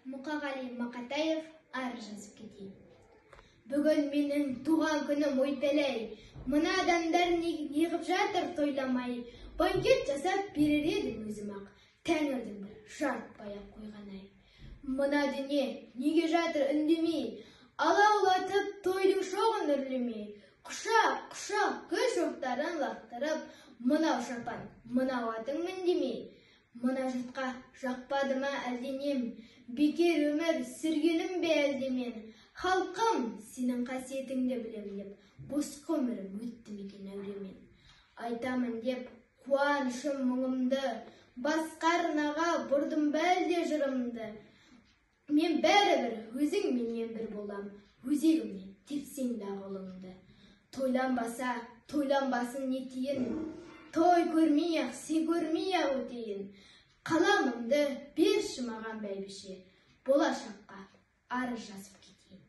Мұқағали Мақатаев, арыз жазып кетейін. Бүгін менің туған күнім, ойпәләй. Мына адамдар неғып жатыр тойламай? Банкет жасап берер едім өзім ақ, тәңірдің бір жарытпай ақ қойған-ай. Мына дүние неге жатыр үндемей, алаулатып тойдың шоғын үрлемей, құшақ құшақ гүл шоқтарын лақтырып, мынау шапан, мынау атың мін демей. Мына жұртқа жақпады ма әлденем, бекер өмір сүргенім бе әлде мен? Халқым, сенің қасиетіңді білем деп, босқа өмірім өтті ме екен әуремен? Айтамын деп қуанышым, мұңымды, басқа арнаға бұрдым ба әлде жырымды? Мен бәрібір өзің менен бір болам, өзегімнен тепсең де ұлыңды. Тойланбаса, тойланбасын, нетейін, той көрмей ақ, сый көрмей ақ өтейін. Қаламымды берші маған, бәйбіше, болашаққа арыз жазып кетейін.